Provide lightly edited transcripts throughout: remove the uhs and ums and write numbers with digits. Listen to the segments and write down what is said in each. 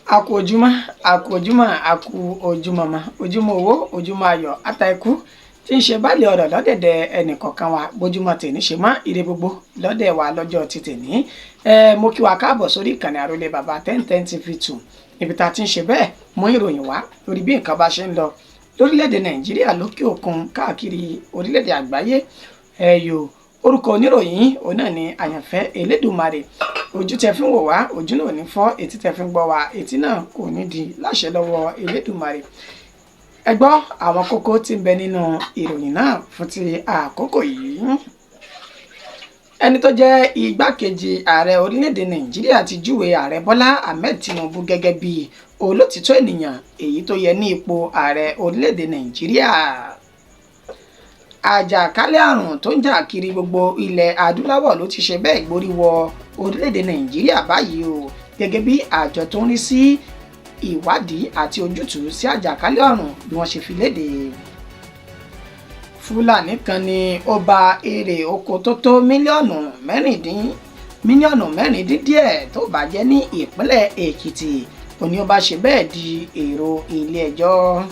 A kú ojúmọ́, a kú ojúmọ́, a kú ojúmọmọ, ojúmọ́ owó, ojúmọ́ ayọ̀, àtàìkú tí ń ṣe báàlẹ̀ ọ̀rọ̀ lọ́dẹ̀dẹ̀ ẹnìkọ̀ọ̀kan wa. Bójúmọ́ tèmi ṣe mọ́ ire gbogbo lọ́dẹ̀ wa lọ́jọ́ ti tèmi. Mo kí wa káàbọ̀ sórí ìkànnì Àrólé Bàbá 1010 TV 2, níbi tá a ti ń ṣe bẹ́ẹ̀ mú ìròyìn wá lórí bí nǹkan bá ṣe ń lọ lórílẹ̀‐èdè Nàìjíríà, lókè òkun, káàkiri orílẹ̀‐èdè àgbáyé. Ẹ̀yọ́ orúkọ oníròyìn òun náà ni Àyànfẹ́ Elédùmarè. Ojú tẹ fi ń wò wá, ojú náà ò ní fọ́. Etí tẹ fi ń gbọ́ wá, etí náà kò ní di láṣẹ lọ́wọ́ Elédùmarè. Ẹ gbọ́ àwọn kókó tí ń bẹ nínú ìròyìn náà fún ti àkókò yìí. Ẹni tó jẹ́ igbákejì ààrẹ orílẹ̀-èdè Nàìjíríà ti júwe ààrẹ Bọ́lá Ahmed Tinubu gẹ́gẹ́ bí olótìtọ́ ènìyàn èyí tó yẹ ní ipò ààrẹ orílẹ̀-èdè Nàìjíríà. Àjàkálẹ̀ àrùn tó ń jà kiri gbogbo ilẹ̀ adúláwọ̀ ló ti ṣe bẹ́ẹ̀ gborí wọ orílẹ̀-èdè Nàìjíríà báyìí o, gẹ́gẹ́ bí àjọ tó ń rí sí ìwádìí àti ojútùú sí àjàkálẹ̀ àrùn bí wọ́n ṣe fi léde. Fúlàní kan ni ó ba èrè oko tó tó 4 mílíọ̀nù díẹ̀ tó bàjẹ́ ní ìpínlẹ̀ Èkìtì, òní ó bá ṣe bẹ́ẹ̀ di èrò ilé ẹjọ́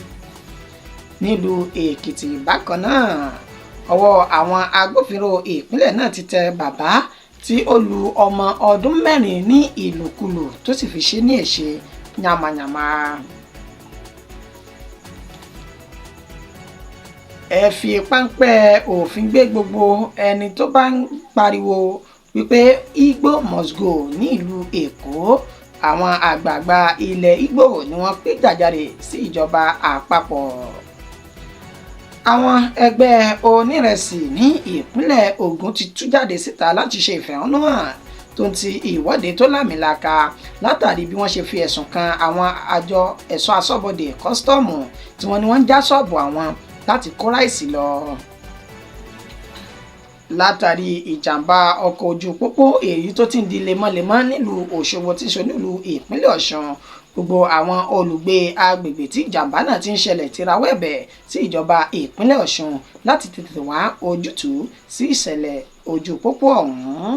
nílùú Èkìtì. Bákan náà, ọwọ́ àwọn agbófinró ìpínlẹ̀ náà ti tẹ bàbá tí ó lu ọmọ ọdún 4 ní ìlùkulù tó sì fi ṣe ní èṣe yàmàyàmà. Ẹ fi páńpẹ́ òfin gbé gbogbo ẹni tó bá ń pariwo wípé Igbo must go ní ìlú Èkó. Àwọn àgbààgbà ilẹ̀ Ìgbò ni wọ́n pé gbàjarè sí ìjọba àpapọ̀. Àwọn ẹgbẹ́ onírẹsì ní ìpínlẹ̀ Ògùn ti tú jáde síta láti ṣe ìfẹ̀hónúhàn tó ń ti ìwọ́de tó lámìlaka látàrí bí wọ́n ṣe fi ẹ̀sùn kan àwọn àjọ ẹ̀ṣọ́ aṣọ́bodè kọ́sítọ́ọ̀mù tí wọ́n ní wọ́n ń já ṣọ́ọ̀bù àwọn láti kó ráìsì lọ. Látàrí ìjàmbá ọkọ̀ ojú pópó èyí tó ti ń di lemọ́lemọ́ nílùú Òṣogbo tí í ṣe nílùú ìpínlẹ̀ Ọ̀ṣun, gbogbo àwọn olùgbé agbègbè tí ìjàmbá náà ti ń ṣẹlẹ̀ ti rawọ́ ẹ̀bẹ̀ sí ìjọba ìpínlẹ̀ Ọ̀ṣun láti tètè wá ojútùú sí ìṣẹ̀lẹ̀ ojú pópó ọ̀hún.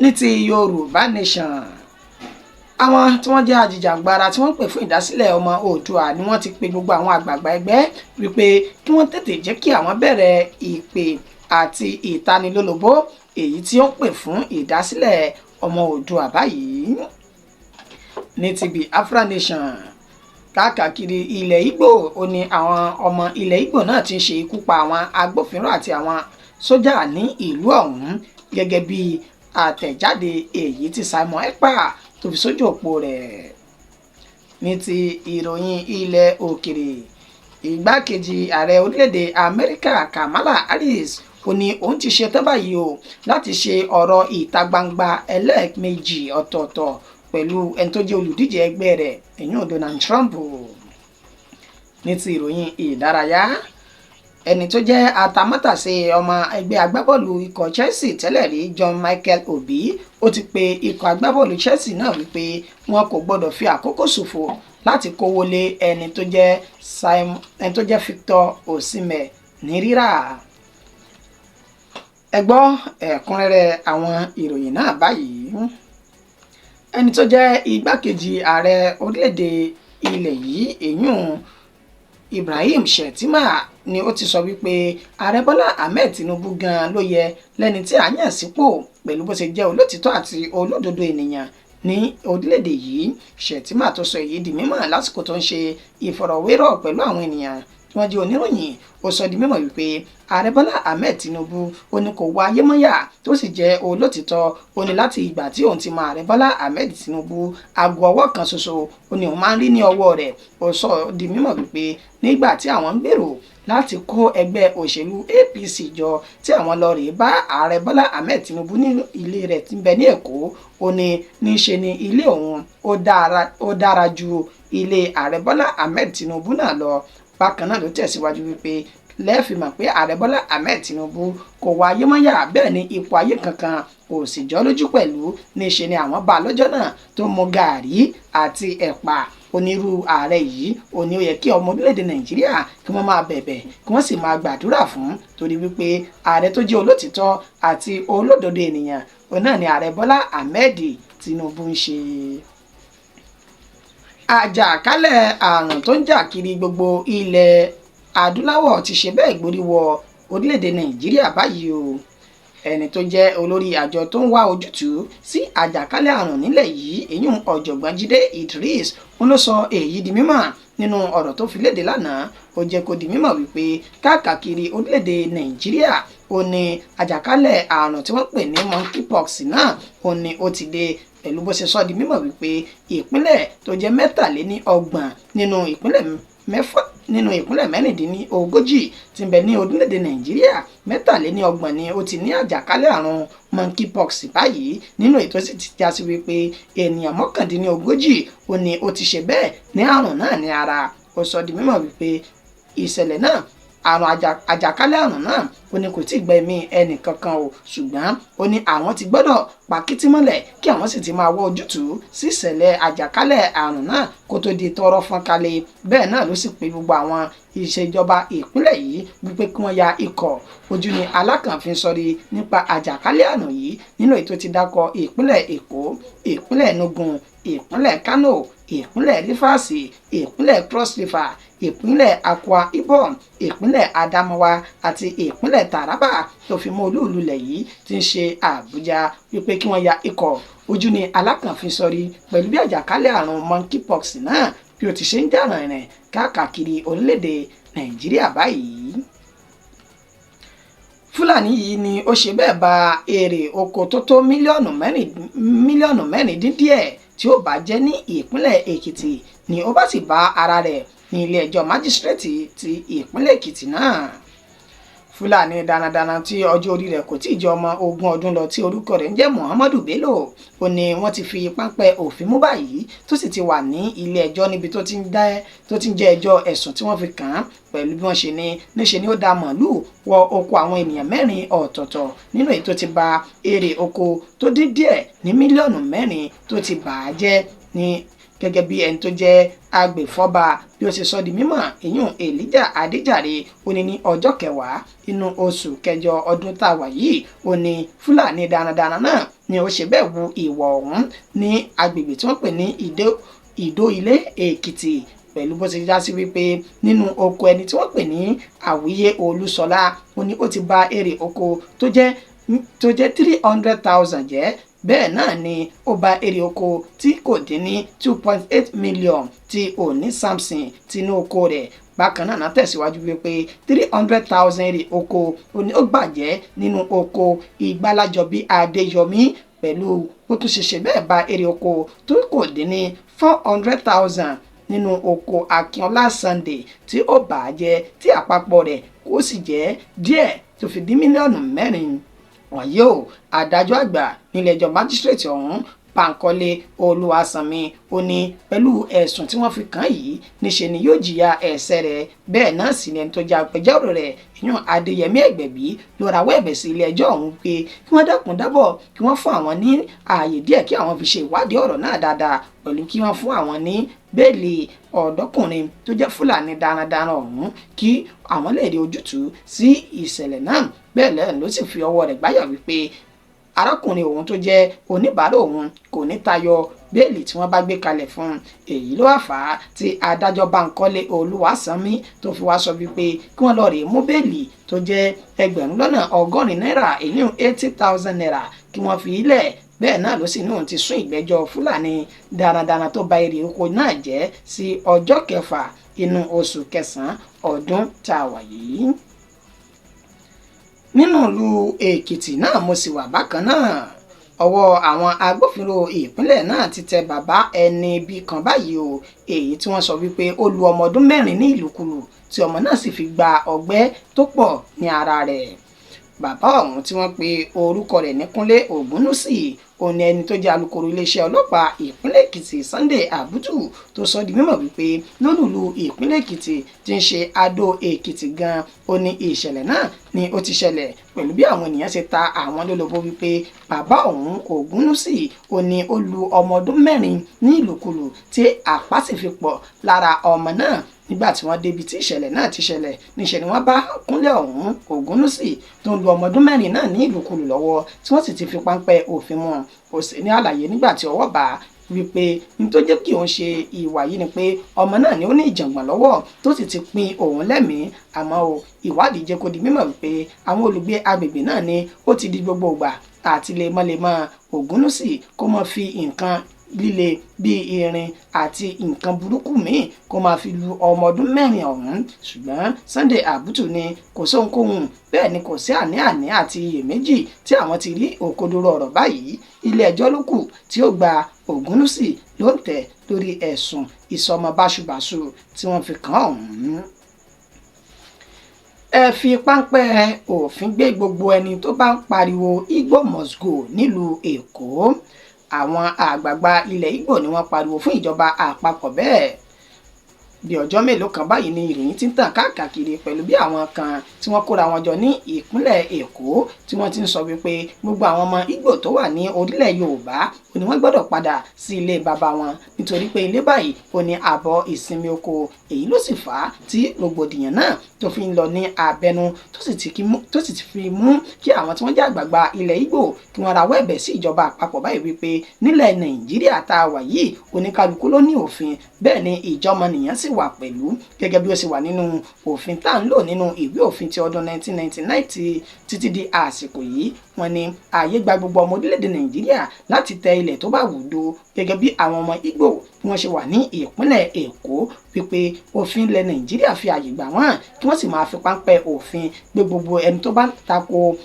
Ní ti Yorùbá Nation, àwọn tí wọ́n jẹ́ ajìjàǹgbara tí wọ́n ń pè fún ìdásílẹ̀ ọmọ Oòduà ni wọ́n ti pe gbogbo àwọn àgbààgbà ẹgbẹ́ wípé kí wọ́n tètè jẹ́ kí àwọn bẹ̀rẹ̀ ìpè àti ìtanilólobó èyí tí ó ń pè fún ìdásílẹ̀ ọmọ Oòduà báyìí. Ní ti Biafra Nation, káàkiri ilẹ̀ Ìgbò ó ní àwọn ọmọ ilẹ̀ Ìgbò náà ti ń ṣe ikú pa àwọn agbófinró àti àwọn sójà ní ìlú ọ̀hún, gẹ́gẹ́ bí àtẹ̀jáde èyí tí Simon Ekpa tó fi sójú òpó rẹ̀. Ní ti ìròyìn ilẹ̀ òkèrè, igbákejì ààrẹ orílẹ̀-èdè Amẹ́ríkà Kamala Harris ó ní òun ti ṣetán báyìí o láti ṣe ọ̀rọ̀ ìta gbangba ẹlẹ́ẹ̀mejì ọ̀tọ̀ọ̀tọ̀ pẹ̀lú ẹni tó jẹ́ olùdíje ẹgbẹ́ rẹ̀, ìyún Donald Trump. Ní ti ìròyìn ìdárayá, ẹni tó jẹ́ atamátàsé ọmọ ẹgbẹ́ agbábọ́ọ̀lù ikọ̀ Chelsea tẹ́lẹ̀ rí, John Michael Obi, ó ti pe ikọ̀ agbábọ́ọ̀lù Chelsea náà wípé wọn kò gbọ́dọ̀ fi àkókò ṣòfò láti kówó lé ẹni tó jẹ́ Victor Osimhen ní rírà. Ẹ gbọ́ ẹ̀kúnrẹ́rẹ́ àwọn ìròyìn náà báyìí. Ẹni tó jẹ́ igbákejì ààrẹ orílẹ̀-èdè ilẹ̀ yìí, èyún Ibrahim Shettima, ni ó ti sọ wípé ààrẹ Bọ́lá Ahmed Tinubu gan ló yẹ lẹ́ni tí a yàn sípò pẹ̀lú bó ṣe jẹ́ olótìtọ́ àti olódodo ènìyàn ní orílẹ̀-èdè yìí. Shettima tó sọ èyí di mímọ̀ lásìkò tó ń ṣe ìfọ̀rọ̀wérọ̀ pẹ̀lú àwọn ènìyàn tí wọ́n jẹ́ oníròyìn, ó sọ di mímọ̀ wípé ààrẹ Bọ́lá Ahmed Tinubu ó ní kò wá ayé mọ́yà tó sì jẹ́ olótìtọ́. Ó ní láti ìgbà tí òun ti mọ ààrẹ Bọ́lá Ahmed Tinubu, aago ọwọ́ kan ṣoṣo ó ní òun máa ń rí ní ọwọ́ rẹ̀. Ó sọ di mímọ̀ wípé nígbà tí àwọn ń gbèrò láti kó ẹgbẹ́ òṣèlú APC jọ, tí àwọn lọ rèé bá ààrẹ Bọ́lá Ahmed Tinubu ní ilé rẹ̀ tí ń bẹ ní Èkó, ó ní níṣe ni ilé òun ó dára ju ilé ààrẹ Bọ́lá Ahmed Tinubu náà lọ. Bákan náà ló tẹ̀síwájú wípé lẹ́ẹ̀fì mọ̀ pé ààrẹ Bọ́lá Ahmed Tinubu kò wá ayé mọ́yà, bẹ́ẹ̀ ni ipò ayé kankan kò sì jọ́ lójú pẹ̀lú. Níṣe ni àwọn bá lọ́jọ́ náà tó mu gàárì àti ẹ̀pà. Onírú ààrẹ yìí ó ní ó yẹ kí ọmọ orílẹ̀-èdè Nàìjíríà kí wọ́n máa bẹ̀bẹ̀, kí wọ́n sì máa gbàdúrà fún, torí wípé ààrẹ tó jẹ́ olótìtọ́ àti olódodo ènìyàn òun náà ni ààrẹ Bọ́lá Ahmed Tinubu ń ṣe. Àjàkálẹ̀ àrùn tó ń jà kiri gbogbo ilẹ̀ adúláwọ̀ ti ṣe bẹ́ẹ̀ gborí wọ orílẹ̀-èdè Nàìjíríà báyìí o. Ẹni tó jẹ́ olórí àjọ tó ń wá ojútùú sí àjàkálẹ̀ àrùn nílẹ̀ yìí, èyún ọ̀jọ̀gbọ́n Jídé Idris, ń ló sọ èyí di mímọ̀ nínú ọ̀rọ̀ tó fi léde lánàá. Ó jẹ́ kó di mímọ̀ wípé káàkiri orílẹ̀-èdè Nàìjíríà ó ní àjàkálẹ̀ àrùn tí wọ́n pè ní monkeypox náà ó ní ó ti dé, pẹ̀lú bó ṣe sọ di mímọ̀ wípé ìpínlẹ̀ tó jẹ́ 33 nínú ìpínlẹ̀ mẹ́fà nínú ìpínlẹ̀ 36 tí ń bẹ ní orílẹ̀-èdè Nàìjíríà, 33 ni ó ti ní àjàkálẹ̀ àrùn monkeypox báyìí, nínú ètò sì ti já sí wípé ènìyàn 39 ó ní ó ti ṣe bẹ́ẹ̀ ní àrùn náà ní ara. Ó sọ di mímọ̀ wípé ìṣẹ̀lẹ̀ náà, àrùn àjàkálẹ̀ àrùn náà, ó ní kò tí ì gbẹ̀mí ẹnì kankan o, ṣùgbọ́n ó ní àwọn ti gbọ́dọ̀ pàkítí mọ́lẹ̀ kí àwọn sì ti máa wọ ojútùú sí ìṣẹ̀lẹ̀ àjàkálẹ̀ àrùn náà kó tó di tọrọ fọ́n kalẹ̀. Bẹ́ẹ̀ náà ló sì pé gbogbo àwọn ìṣèjọba ìpínlẹ̀ yìí wípé kí wọ́n ya ikọ̀ ojú ni alákànfin sọrí nípa àjàkálẹ̀ àrùn yìí, nínú ètò ti dákọ̀ ìpínlẹ̀ Èkó, ìpínlẹ̀ Enugu, ìpínlẹ̀ Kano, ìpínlẹ̀ Rivers, ìpínlẹ̀ Cross River, ìpínlẹ̀ Akwa Ibom, ìpínlẹ̀ Adamawa àti ìpínlẹ̀ Taraba, tó fi mọ́ olúùlú ilẹ̀ yìí tí ń ṣe Àbújá, wípé kí wọ́n ya ikọ̀ ojú ni alákànfin sọrí pẹ̀lú bí àjàkálẹ̀ àrùn monkeypox náà bí ó ti ṣe ń jà rìnrìn káàkiri orílẹ̀-èdè Nàìjíríà báyìí. Fúlàní yìí ni ó ṣe bẹ́ẹ̀ ba èrè oko tó tó mílíọ̀nù 4 dín díẹ̀ tí ó bá jẹ́ ní ìpínlẹ̀ Èkìtì ni ó bá sì bá ara rẹ̀ ní ilé ẹjọ́ májísírèètì ti ìpínlẹ̀ Èkìtì náà. Fúlàní darandaran tí ọjọ́ orí rẹ̀ kò tí ì jẹ́ ọmọ 20 ọdún lọ, tí orúkọ rẹ̀ ń jẹ́ Muhammadu Bello, ó ní wọ́n ti fi páńpẹ́ òfin mú báyìí, tó sì ti wà ní ilé ẹjọ́ níbi tó ti ń jẹ́ ẹjọ́ ẹ̀sùn tí wọ́n fi kàn án, pẹ̀lú bí wọ́n ṣe ní níṣe ni ó da màálùú wọ oko àwọn ènìyàn 4 ọ̀tọ̀ọ̀tọ̀, nínú èyí tó ti ba èrè oko tó dín díẹ̀ ní mílíọ̀nù 4 tó ti bà á jẹ́ ní. Gẹ́gẹ́ bí ẹni tó jẹ́ agbèfọ́ba bí ó ṣe sọ di mímọ̀, ìyún Elijah Adéjàre, ó ní ní ọjọ́ kẹwàá inú oṣù kẹjọ ọdún tá a wà yìí, ó ní Fúlàní darandaran náà ni ó ṣe bẹ́ẹ̀ wu ìwà ọ̀hún ní agbègbè tí wọ́n pè ní Ìdó Ilé Èkìtì, pẹ̀lú bó ṣe já sí wípé nínú oko ẹni tí wọ́n pè ní Àwíyé Olúṣọlá, ó ní ó ti ba èrè oko tó jẹ́ 300,000 jẹ́. Bẹ́ẹ̀ náà ni ó ba èrè oko tí kò dín ní 2.8 million tí Òní Samson tinú oko rẹ̀. Bákan náà tẹ̀síwájú wípé 300,000 èrè oko ó ní ó bàjẹ́ nínú oko Ìgbàlájọbí Adéyọmí, pẹ̀lú bó tún ṣe ṣe bẹ́ẹ̀ ba èrè oko tó kò dín ní 400,000 nínú oko Akínọlá Sunday tí ó bàjẹ́, tí àpapọ̀ rẹ̀ kò sì jẹ́ díẹ̀ tó fi dín mílíọ̀nù 4. Wàyí o, adájọ́ àgbà nílé-ẹjọ́ májísírèètì ọ̀hún, Bankole Olúwasanmi, ó ní pẹ̀lú ẹ̀sùn tí wọ́n fi kàn yìí, níṣe ni yóò jìyà ẹ̀ṣẹ̀ rẹ̀. Bẹ́ẹ̀ náà sì ni ẹni tó jẹ́ agbẹjọ́rò rẹ̀, ìyún Adéyẹmí Ẹ̀gbẹ̀bí, ló rawọ́ ẹ̀bẹ̀ sí ilé ẹjọ́ ọ̀hún pé kí wọ́n dákun dábọ̀ kí wọ́n fún àwọn ní ààyè díẹ̀ kí àwọn fi ṣe ìwádìí ọ̀rọ̀ náà dáadáa, pẹ̀lú kí wọ́n fún àwọn ní bẹ́ẹ̀lì ọ̀dọ́kùnrin tó jẹ́ Fúlàní darandaran ọ̀hún kí àwọn lè rí ojútùú sí ìṣẹ̀lẹ̀ náà. Bẹ́ẹ̀ lẹ́yìn ló sì fi ọwọ́ rẹ̀ gbáyà wípé arákùnrin òun tó jẹ́ oníbàárà òun kò ní tayọ bẹ́ẹ̀lì tí wọ́n bá gbé kalẹ̀ fún un. Èyí ló wá fà á tí adájọ́ Bankole Olúwasanmi tó fi wá sọ wípé kí wọ́n lọ rèé mú bẹ́ẹ̀lì tó jẹ́ 80,000 náírà, èyí 80,000 naira, kí wọ́n fi ilẹ̀. Bẹ́ẹ̀ náà ló sì ní òun ti sún ìgbẹ́jọ́ Fúlàní darandaran tó ba èrè oko náà jẹ́ sí ọjọ́ kẹfà inú oṣù kẹsàn-án ọdún tá a wà yìí. Nínú ìlú Èkìtì náà mo sì wà bákan náà, ọwọ́ àwọn agbófinró ìpínlẹ̀ náà ti tẹ bàbá ẹni bí kan báyìí o, èyí tí wọ́n sọ wípé ó lu ọmọ ọdún 4 ní ìlùkulù tí ọmọ náà sì fi gba ọgbẹ́ tó pọ̀ ní ara rẹ̀. Bàbá ọ̀hún tí wọ́n pe orúkọ rẹ̀ ní Kúnlé Ògúnnúsì, òun ni ẹni tó jẹ́ alukoro iléeṣẹ́ ọlọ́pàá ìpínlẹ̀ Èkìtì Sunday Abutu tó sọ di mímọ̀ wípé lólùlù ìpínlẹ̀ Èkìtì tí ń ṣe Adó Èkìtì gan ó ní ìṣẹ̀lẹ̀ náà ni ó ti ṣẹlẹ̀, pẹ̀lú bí àwọn ènìyàn ṣe ta àwọn lólobó wípé bàbá òun Ògúnnúsì ó ní ó lu ọmọ ọdún 4 ní ìlùkulù tí àpá sì fi pọ̀ lára ọmọ náà. Nígbà tí wọ́n débi tí ìṣẹ̀lẹ̀ náà ti ṣẹlẹ̀, níṣẹ́ ni wọ́n bá Kúnlé ọ̀hún Ògúnnúsì tó ń lu ọmọ ọdún 4 náà ní ìlùkulù lọ́wọ́, tí wọ́n sì ti fi páńpẹ́ òfin mú un. Ó sì ní àlàyé nígbà tí ọwọ́ bá Wípé ní tó jẹ́ kí òun ṣe ìwà yìí ni pé ọmọ náà ni ó ní ìjàngbọ̀n lọ́wọ́ tó sì ti pin òun lẹ́mìí. Àmọ́ o, ìwádìí jẹ́ kó di mímọ̀ wípé àwọn olùgbé agbègbè náà ni ó ti di gbogbo ìgbà àti lemọ́lemọ́ Ògúnwùsì kó máa fi nǹkan líle bíi irin àti nǹkan burúkú míì kó máa fi lu ọmọ ọdún 4 ọ̀hún. Ṣùgbọ́n Sunday Abutu ni kò sóhunkóhun, bẹ́ẹ̀ ni kò sí àní-àní àti iyèméjì tí àwọn ti rí òkodoro ọ̀rọ̀ báyìí. Ilé ẹjọ́ ló kù tí ó gba Ògúnwùsì ló ń tẹ̀ lórí ẹ̀sùn ìsọmọ báṣubàṣu tí wọ́n fi kàn ọ̀hún. Ẹ fi páńpẹ́ òfin gbé gbogbo ẹni tó bá ń pariwo Igbo must go nílùú Èkó. Àwọn àgbààgbà ilẹ̀ Ìgbò ni wọ́n pariwo fún ìjọba àpapọ̀ bẹ́ẹ̀. Bí ọjọ́ mélòó kan báyìí ni ìròyìn ti ń tàn káàkiri pẹ̀lú bí àwọn kan tí wọ́n kóra wọn jọ ní ìpínlẹ̀ Èkó tí wọ́n ti ń sọ wípé gbogbo àwọn ọmọ Ìgbò tó wà ní orílẹ̀ Yorùbá ò ní wọ́n gbọ́dọ̀ padà sí ilé bàbá wọn, nítorí pé ilé báyìí ò ní ààbọ̀ ìsinmi oko. Èyí ló sì fà á tí rògbòdìyàn náà tó fi ń lọ ní abẹnú, tó sì ti fi mú kí àwọn tí wọ́n jẹ́ àgbààgbà ilẹ̀ Ìgbò kí wọ́n rawọ́ ẹ̀bẹ̀ sí ìjọba àpapọ̀ báyìí wípé nílẹ̀ Nàìjíríà tá a wà yìí, oníkálukú ló ní òfin, bẹ́ẹ̀ ni ìjọmọnìyàn sì wà pẹ̀lú, gẹ́gẹ́ bí ó ṣe wà nínú òfin tá à ń lò nínú ìwé òfin ti ọdún 1999 títí di àsìkò yìí. Wọ́n ní ààyè gba gbogbo ọmọ orílẹ̀-èdè Nàìjíríà láti tẹ ilẹ̀ tó bá wù dó, gẹ́gẹ́ bí àwọn ọmọ Ìgbò bí wọ́n ṣe wà ní ìpínlẹ̀ Èkó, wípé òfin ilẹ̀ Nàìjíríà fi ààyè gbà wọ́n kí wọ́n sì máa fi páńpẹ́ òfin gbé gbogbo ẹni tó bá ń tako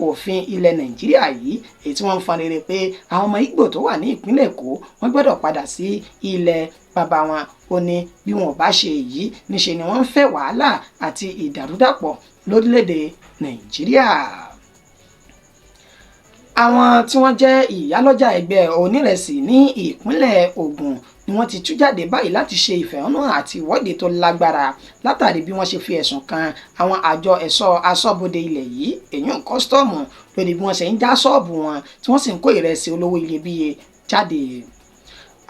òfin ilẹ̀ Nàìjíríà yìí. Èyí tí wọ́n ń fọn rere pé àwọn ọmọ Ìgbò tó wà ní ìpínlẹ̀ Èkó wọ́n gbọ́dọ̀ padà sí ilẹ̀ bàbá wọn. Ó ní bí wọn ò bá ṣe èyí, níṣe ni wọ́n ń fẹ́ wàhálà àti ìdàrúdàpọ̀ lórílẹ̀‐èdè Nàìjíríà. Àwọn tí wọ́n jẹ́ ìyálọ́jà ẹgbẹ́ onírẹsì ní ìpínlẹ̀ Ògùn ni wọ́n ti tú jáde báyìí láti ṣe ìfẹ̀hónúhàn àti ìwọ́de tó lágbára látàrí bí wọ́n ṣe fi ẹ̀sùn kan àwọn àjọ ẹ̀ṣọ́ aṣọ́bodè ilẹ̀ yìí, èyún kọ́sítọ́ọ̀mù, lórí bí wọ́n ṣe ń já ṣọ́ọ̀bù wọn tí wọ́n sì ń kó ìrẹsì olówó iyebíye jáde.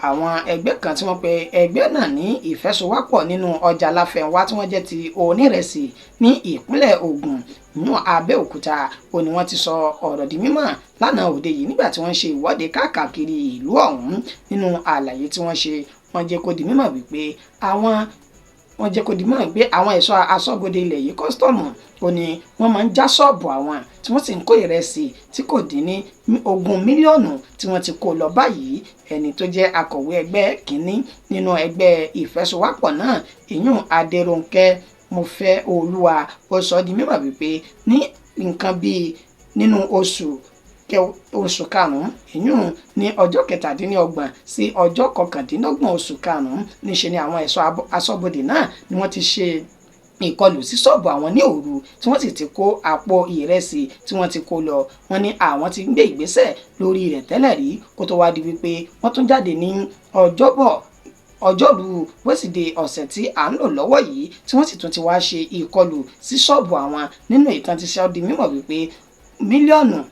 Àwọn ẹgbẹ́ kan tí wọ́n pe ẹgbẹ́ náà ní ìfẹsowápọ̀ nínú ọjà Láfẹnwá tí wọ́n jẹ́ ti onírẹsì ní ìpínlẹ̀ Ògùn nínú Abẹ́òkúta, ó ní wọ́n ti sọ ọ̀rọ̀ di mímọ̀ lánàá òde yìí nígbà tí wọ́n ń ṣe ìwọ́de káàkiri ìlú ọ̀hún. Nínú àlàyé tí wọ́n ṣe, wọ́n jẹ́ kó di mímọ̀ wípé àwọn ẹ̀ṣọ́ aṣọ́bodè ilẹ̀ yìí kọ́sítọ́ọ̀mù ó ní wọ́n máa ń já ṣọ́ọ̀bù àwọn tí wọ́n sì ń kó ìrẹsì tí kò dín ní 20 mílíọ̀nù tí wọ́n ti kó lọ báyìí. Ẹni tó jẹ́ akọ̀wé ẹgbẹ́ kínní nínú ẹgbẹ́ ìfẹsowápọ̀ náà, ìyún Adérónkẹ́ Mofẹ́olúwa, ó sọ di mímọ̀ wípé ní nǹkan bíi nínú oṣù karùn-ún, ìyún ní ọjọ́ 27 sí ọjọ́ 29 oṣù karùn-ún, níṣe ni àwọn ẹ̀ṣọ́ aṣọ́bodè náà ni wọ́n ti ṣe ìkọlù sí ṣọ́ọ̀bù àwọn ní òru tí wọ́n sì ti kó àpò ìrẹsì tí wọ́n ti kó lọ. Wọ́n ní àwọn ti ń gbé ìgbésẹ̀ lórí rẹ̀ tẹ́lẹ̀ rí kó tó wá di wípé wọ́n tún jáde ní ọjọ́rú wẹ́sídẹ̀ẹ́ ọ̀sẹ̀ tí à ń lò lọ́wọ́ yìí, tí wọ́n sì tún ti wá ṣe ìkọlù sí ṣọ́ọ̀bù àwọn. Nínú ìtàn ti ṣe di mímọ̀ wípé 20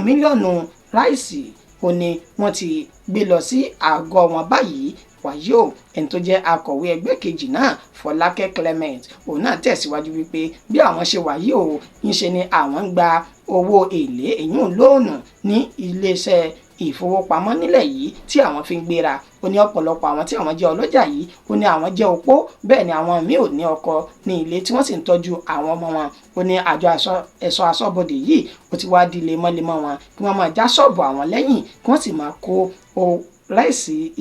mílíọ̀nù ráìsì ó ní wọ́n ti gbé lọ sí àgọ́ wọn báyìí. Wàyí o, ẹni tó jẹ́ akọ̀wé ẹgbẹ́ kejì náà, Fọlákẹ́ Clement, òun náà tẹ̀síwájú wípé bí àwọn ṣe wà yìí o, ńṣe ni àwọn ń gba owó èlé èyún lóònù ní iléeṣẹ́ ìfowópamọ́ nílẹ̀ yìí tí àwọn fi ń gbéra. Ó ní ọ̀pọ̀lọpọ̀ àwọn tí àwọn jẹ́ ọlọ́jà yìí, ó ní àwọn jẹ́ opó, bẹ́ẹ̀ ni àwọn míì ò ní ọkọ ní ilé tí wọ́n sì ń tọ́jú àwọn ọmọ wọn. Ó ní àjọ ẹ̀ṣọ́ aṣọ́bodè yìí ó ti wá di lemọ́lemọ́ wọn kí wọ́n máa já ṣọ́ọ̀bù àwọn lẹ́yìn kí wọ́n sì máa kó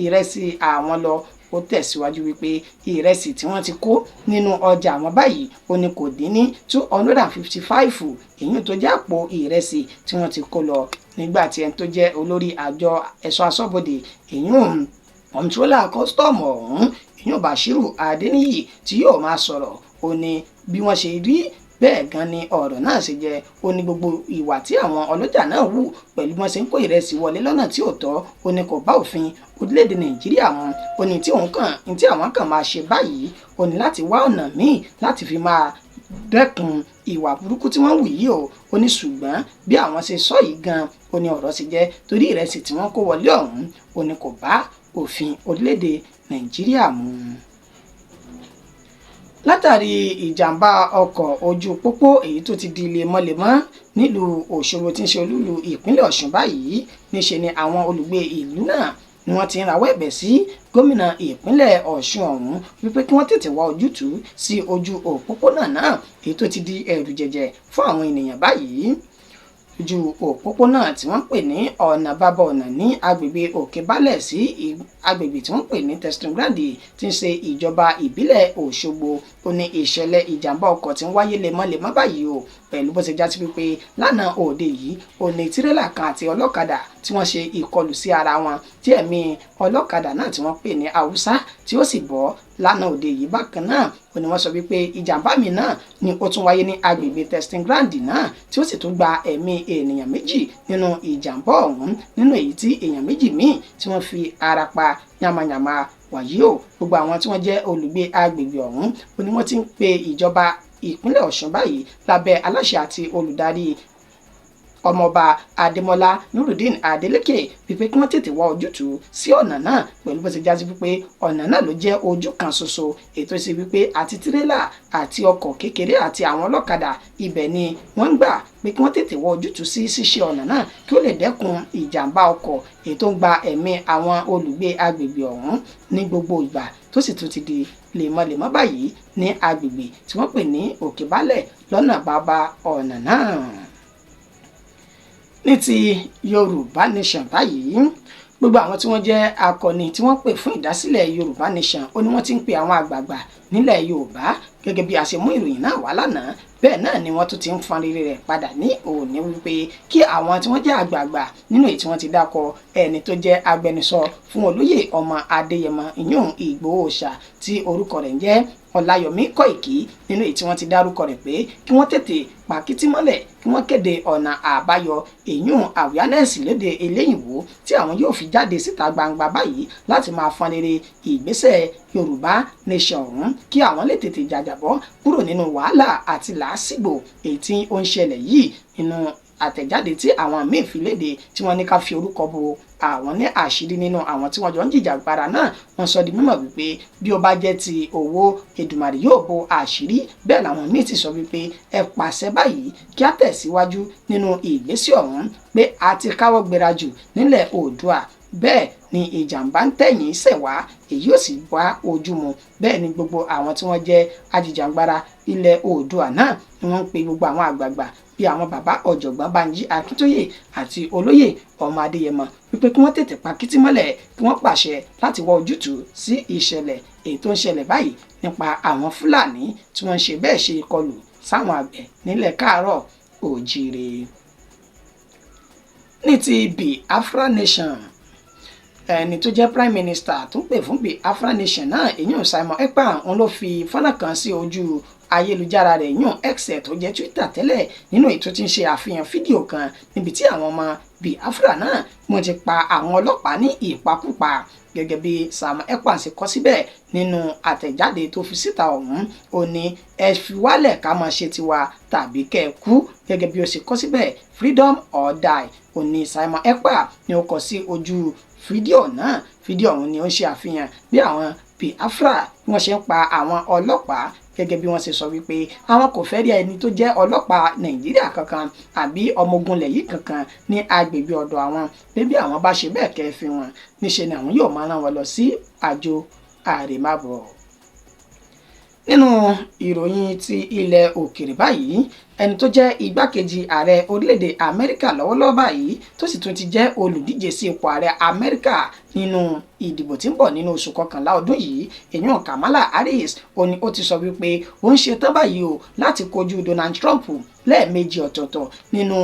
ìrẹsì àwọn lọ. Ó tẹ̀síwájú wípé ìrẹsì tí wọ́n ti kó nínú ọjà àwọn báyìí ó ní kò dín ní 255, èyí tó jẹ́ àpò ìrẹsì tí wọ́n ti kó lọ. Nígbà tí ẹni tó jẹ́ olórí àjọ ẹ̀ṣọ́ aṣọ́bodè, èyún kọ̀ǹtrólà kọ́sítọ́ọ̀mù ọ̀hún, èyún Bashiru Adéníyì, tí yóò máa sọ̀rọ̀, ó ní bí wọ́n ṣe rí bẹ́ẹ̀ gan ni ọ̀rọ̀ náà ṣe jẹ́. Ó ní gbogbo ìwà tí àwọn ọlọ́jà náà wù pẹ̀lú bí wọ́n ṣe ń kó ìrẹsì wọlé lọ́nà tí ò tọ́, ó ní kò bá òfin orílẹ̀-èdè Nàìjíríà mu. Ó ní tí àwọn kàn máa ṣe báyìí, ó ní láti wá ọ̀nà míì láti fi máa dẹ́kun ìwà burúkú tí wọ́n wù yìí o. Ó ní ṣùgbọ́n bí àwọn ṣe sọ yìí gan, ó ní ọ̀rọ̀ ṣe jẹ́, torí ìrẹsì tí wọ́n kó wọlé ọ̀hún, ó ní kò bá òfin orílẹ̀-èdè Nàìjíríà mu. Látàrí ìjàmbá ọkọ̀ ojú pópó èyí tó ti di lemọ́lemọ́ nílùú Òṣogbo tí ń ṣe olúìlú ìpínlẹ̀ Ọ̀ṣun báyìí, níṣe ni àwọn olùgbé ìlú náà ni wọ́n ti ń rawọ́ ẹ̀bẹ̀ sí gómìnà ìpínlẹ̀ Ọ̀ṣun ọ̀hún wípé kí wọ́n tètè wá ojútùú sí ojú òpópónà náà, èyí tó ti di ẹ̀rù jẹ̀jẹ̀ fún àwọn ènìyàn báyìí. Ojú òpópónà tí wọ́n pè ní ọ̀nà bàbá ọ̀nà ní agbègbè Òkè Balẹ̀ sí agbègbè tí wọ́n pè ní Testing Ground tí ń ṣe ìjọba ìbílẹ̀ Òṣogbo, ó ní ìṣẹ̀lẹ̀ ìjàmbá ọkọ̀ tí ń wáyé lemọ́lemọ́ báyìí o, pẹ̀lú bó ṣe já sí wípé lánàá òde yìí ó ní tírélà kan àti ọlọ́kadà tí wọ́n ṣe ìkọlù sí ara wọn, tí ẹ̀mí ọlọ́kadà náà tí wọ́n pè ní Haúsá tí ó sì bọ́ lánàá òde yìí. Bákan náà ó ní wọ́n sọ wípé ìjàmbá mi náà ni ó tún wáyé ní agbègbè Testing Ground náà, tí ó sì tún gba ẹ̀mí ènìyàn méjì nínú ìjàmbá ọ̀hún, nínú èyí tí èèyàn méjì míì tí wọ́n fi ara pa yamayama. Wàyí o, gbogbo àwọn tí wọ́n jẹ́ olùgbé agbègbè ọ̀hún ó ní wọ́n ti ń pe ìjọba ìpínlẹ̀ Ọ̀ṣun báyìí lábẹ́ aláṣẹ àti olùdarí ọmọọba Adémọ́lá Nurudeen Adeleke wípé kí wọ́n tètè wá ojútùú sí ọ̀nà náà, pẹ̀lú bó ṣe já sí wípé ọ̀nà náà ló jẹ́ ojú kan ṣoṣo ètò sí wípé àti tírélà àti ọkọ̀ kékeré àti àwọn ọlọ́kadà ibẹ̀ ni wọ́n ń gbà, pé kí wọ́n tètè wá ojútùú sí ṣíṣe ọ̀nà náà kí ó lè dẹ́kun ìjàmbá ọkọ̀ ètò ń gba ẹ̀mí àwọn olùgbé agbègbè ọ̀hún ní gbogbo ìgbà, tó sì tún ti di lemọ́lemọ́ báyìí ní agbègbè tí wọ́n pè ní Òkè Balẹ̀ lọ́nà bàbá ọ̀nà náà. Ní ti Yorùbá Nation báyìí, gbogbo àwọn tí wọ́n jẹ́ akọni tí wọ́n pè fún ìdásílẹ̀ Yorùbá Nation ó ní wọ́n ti ń pe àwọn àgbààgbà nílẹ̀ Yorùbá gẹ́gẹ́ bí a ṣe mú ìròyìn náà wá lánàá. Bẹ́ẹ̀ náà ni wọ́n tún ti ń fọn rere rẹ̀ padà ní òní wípé kí àwọn tí wọ́n jẹ́ àgbààgbà nínú èyí tí wọ́n ti dákọ ẹni tó jẹ́ agbẹnusọ fún olóyè ọmọ Adéyẹmọ ìyún Ìgbòho Òòṣà tí orúkọ rẹ̀ ń jẹ́ Ọláyọmí Kóìkí, nínú èyí tí wọ́n ti dárúkọ rẹ̀ pé kí wọ́n tètè pàkítí mọ́lẹ̀ kí wọ́n kéde ọ̀nà àbáyọ èyún awareness lédè eléyìnbó tí àwọn yóò fi jáde síta gbangba báyìí láti máa fọn rere ìgbésẹ̀ Yorùbá Nation ọ̀hún, kí àwọn lè tètè jàjàbọ́ kúrò nínú wàhálà àti làásìgbò èyí tí ó ń ṣẹlẹ̀ yìí. Nínú àtẹ̀jáde tí àwọn míì fi léde tí wọ́n ní ká fi orúkọ bo àwọn ní àṣírí nínú àwọn tí wọ́n jọ ń jìjàgbara náà, wọ́n sọ di mímọ̀ wípé bí ó bá jẹ́ ti owó, Èdùmàrè yóò bo àṣírí. Bẹ́ẹ̀ làwọn míì ti sọ wípé ẹ pàṣẹ báyìí kí á tẹ̀síwájú nínú ìgbésẹ̀ ọ̀hún, pé a ti káwọ́ gbéra jù nílẹ̀ Oòduà, bẹ́ẹ̀ ni ìjàmbá ń tẹ̀yìn ṣẹ̀ wá, èyí ò sì bá ojú mu. Bẹ́ẹ̀ ni gbogbo àwọn tí wọ́n jẹ́ ajìjàgbara ilẹ̀ Oòduà náà ni wọ́n ń pe gbogbo àwọn àgbààgbà bíi àwọn bàbá ọ̀jọ̀gbọ́n Bánjí Akíntóyè àti olóyè ọmọ Adéyẹmọ wípé kí wọ́n tètè pa kítí mọ́lẹ̀, kí wọ́n pàṣẹ láti wá ojútùú sí ìṣẹ̀lẹ̀ èyí tó ń ṣẹlẹ̀ báyìí nípa àwọn Fúlàní tí wọ́n ń ṣe bẹ́ẹ̀ ṣe ìkọlù sáwọn àgbẹ̀ nílẹ̀ káàárọ̀ òjíire. Ní ti Biafra Nation, ẹni tó jẹ́ prime minister tó ń pè fún Biafra Nation náà, èyún Simon Ekpa, òun ló fi fọ́nrán kan sí ojú ayélujára rẹ̀ yún X tó jẹ́ Twitter tẹ́lẹ̀, nínú ètò tí ń ṣe àfihàn fídíò kan níbi tí àwọn ọmọ Biafra náà wọ́n ti pa àwọn ọlọ́pàá ní ìpakúpa. Gẹ́gẹ́ bí Simon Ekpa ṣe kọ síbẹ̀ nínú àtẹ̀jáde tó fi síta ọ̀hún, ó ní ẹ fi wálẹ̀ ká máa ṣe tiwa tàbí kẹ́ ẹ kú. Gẹ́gẹ́ bí ó ṣe kọ síbẹ̀, "Freedom or die", ó ní Simon Ekpa ni ó kọ sí ojú fídíò náà. Fídíò ọ̀hún ni ó ń ṣe àfihàn bí àwọn Biafra bí wọ́n ṣe ń pa àwọn ọlọ́pàá, gẹ́gẹ́ bí wọ́n ṣe sọ wípé àwọn kò fẹ́ rí ẹni tó jẹ́ ọlọ́pàá Nàìjíríà kankan àbí ọmọ ogun ilẹ̀ yìí kankan ní agbègbè ọ̀dọ̀ àwọn, pé bí àwọn bá ṣe bẹ́ẹ̀ kẹ́fìn wọn, níṣe ni àwọn yóò máa rán wọn lọ sí àjò àrèmábọ̀. Nínú ìròyìn ti ilẹ̀ òkèrè báyìí, ẹni tó jẹ́ igbákejì ààrẹ orílẹ̀-èdè Amẹ́ríkà lọ́wọ́lọ́wọ́ báyìí, tó sì tún ti jẹ́ olùdíje sí ipò ààrẹ Amẹ́ríkà nínú ìdìbò tí ń bọ̀ nínú oṣù kọkànlá ọdún yìí, èyàn Kamala Harris, ó ní ó ti sọ wípé ó ń ṣe tán báyìí o láti kojú Donald Trump lẹ́ẹ̀mejì ọ̀tọ̀ọ̀tọ̀ nínú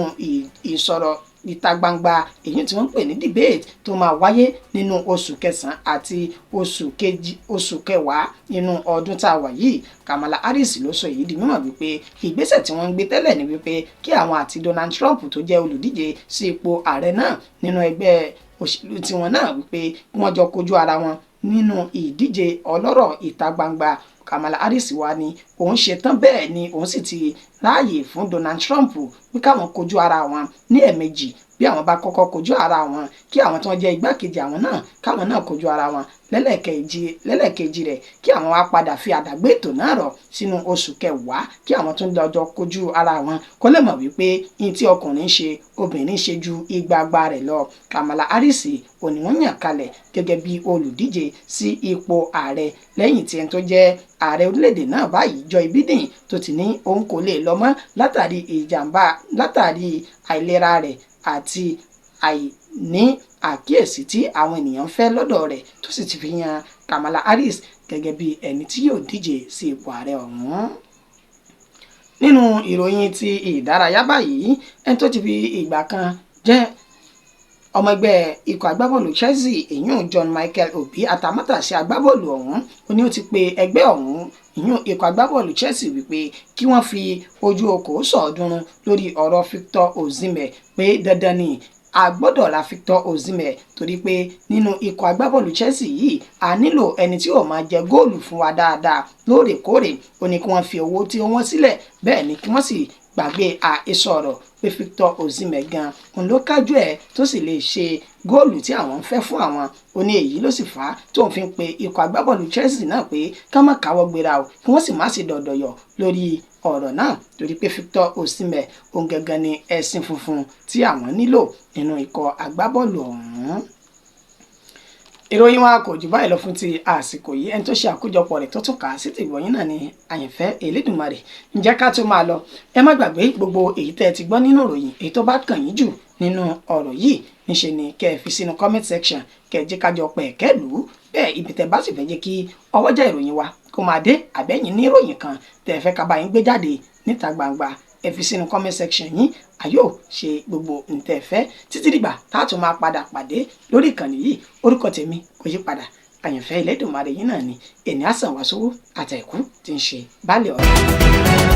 ìsọ̀rọ̀ ìta gbangba èyí tí wọ́n ń pè ní debate tó máa wáyé nínú oṣù kẹsàn-án àti oṣù kejì, oṣù kẹwàá nínú ọdún tá a wà yìí. Kamala Harris ló sọ èyí di mímọ̀ wípé ìgbésẹ̀ tí wọ́n ń gbé tẹ́lẹ̀ ni wípé kí àwọn àti Donald Trump tó jẹ́ olùdíje sí ipò ààrẹ náà nínú ẹgbẹ́ òṣèlú tiwọn náà wípé kí wọ́n jọ kojú ara wọn nínú ìdíje ọlọ́rọ̀ ìta gbangba. Kamala Harris wá ní òun ṣetán, bẹ́ẹ̀ ni òun sì ti ráàyè fún Donald Trump pé káwọn kojú ara wọn ní ẹ̀ẹ̀mejì. Bí àwọn bá kọ́kọ́ kojú ara wọn, kí àwọn tí wọ́n jẹ́ igbákejì àwọn náà káwọn náà kojú ara wọn lẹ́lẹ́kejì rẹ̀, kí àwọn wá padà fi àdàgbé ètò náà rọ̀ sínú oṣù kẹwàá, kí àwọn tún lọ́jọ́ kojú ara wọn, kó lè mọ̀ wípé ní tí ọkùnrin ń ṣe, obìnrin ń ṣe ju ìgbàgbà rẹ̀ lọ. Kamala Harris òní wọ́n yàn kalẹ̀ gẹ́gẹ́ bí olùdíje sí ipò ààrẹ lẹ́yìn tí ẹni tó jẹ́ ààrẹ orílẹ̀-èdè náà báyìí, Joe Biden, tó ti ní òun kò lè lọ mọ́ látàrí ìjàmbá, látàrí àìlera rẹ̀ àti àìní àkíyèsí tí àwọn ènìyàn ń fẹ́ lọ́dọ̀ rẹ̀, tó sì ti fi yan Kamala Harris gẹ́gẹ́ bí ẹni tí yóò díje sí ipò ààrẹ ọ̀hún. Nínú ìròyìn ti ìdárayá báyìí, ẹni tó ti fi ìgbà kan jẹ́ ọmọ ẹgbẹ́ ikọ̀ agbábọ́ọ̀lù Chelsea, ìyún John Michael Obi, atamátàsé agbábọ́ọ̀lù ọ̀hún, ó ní ó ti pe ẹgbẹ́ ọ̀hún, ìyún ikọ̀ agbábọ́ọ̀lù Chelsea, wípé kí wọ́n fi ojú okòó sọ̀ọ́dúnrún lórí ọ̀rọ̀ Victor Osimhen, pé dandan ni a gbọ́dọ̀ ra Victor Osimhen, torí pé nínú ikọ̀ agbábọ́ọ̀lù Chelsea yìí, a nílò ẹni tí ó máa jẹ góòlù fún wa dáadáa lóòrèkóòrè. Ó ní kí wọ́n fi owó tí ó wọ́n sílẹ̀, bẹ́ẹ̀ ni kí wọ́n sì gbàgbé àhesọ ọ̀rọ̀ pé Victor Osimhen gan òun ló kájú ẹ̀ tó sì lè ṣe góòlù tí àwọn ń fẹ́ fún àwọn. Ó ní èyí ló sì fà á tóun fi ń pe ikọ̀ agbábọ́ọ̀lù Chelsea náà pé ká má káwọ́ gbéra o, kí wọ́n sì má ṣe dọ̀dọ̀yọ̀ lórí ọ̀rọ̀ náà, torí pé Victor Osimhen òun gangan ni ẹṣin funfun tí àwọn nílò nínú ikọ̀ agbábọ́ọ̀lù ọ̀hún. Ìròyìn wa kò jù báyìí lọ fún ti àsìkò yìí. Ẹni tó ṣe àkójọpọ̀ rẹ̀ tó tún kà á sí tìgbọ̀yìn náà ni Àyànfẹ́ Elédùmarè. Ǹjẹ́ ká tó máa lọ, ẹ má gbàgbé gbogbo èyí tẹ́ ẹ ti gbọ́ nínú ìròyìn, èyí tó bá kàn yín jù nínú ọ̀rọ̀ yìí, níṣe ni kẹ́ ẹ fi sínú comment section, kẹ́ ẹ jẹ́ ká jọ pẹ̀ kẹ́ lù ú. Bẹ́ẹ̀ ibi tẹ́ bá sì fẹ́ jẹ́ kí ọwọ́jà ìròyìn wa kó máa dé, àbẹ́yìn ní ìròyìn kan tẹ́ ẹ fẹ́ ká bá yín gbé jáde níta gbangba, ẹ fi sínú comment section yín, àyò ṣe gbogbo ntẹ́ fẹ́. Títí dìgbà tá a tún máa padà pàdé lórí ìkànnì yìí, orúkọ tèmi kò yí padà, Àyànfẹ́ Elédùmarè yín náà ni. Èní àsàn wá sówó àtẹ̀kù tí ń ṣe baálé ọ̀rọ̀.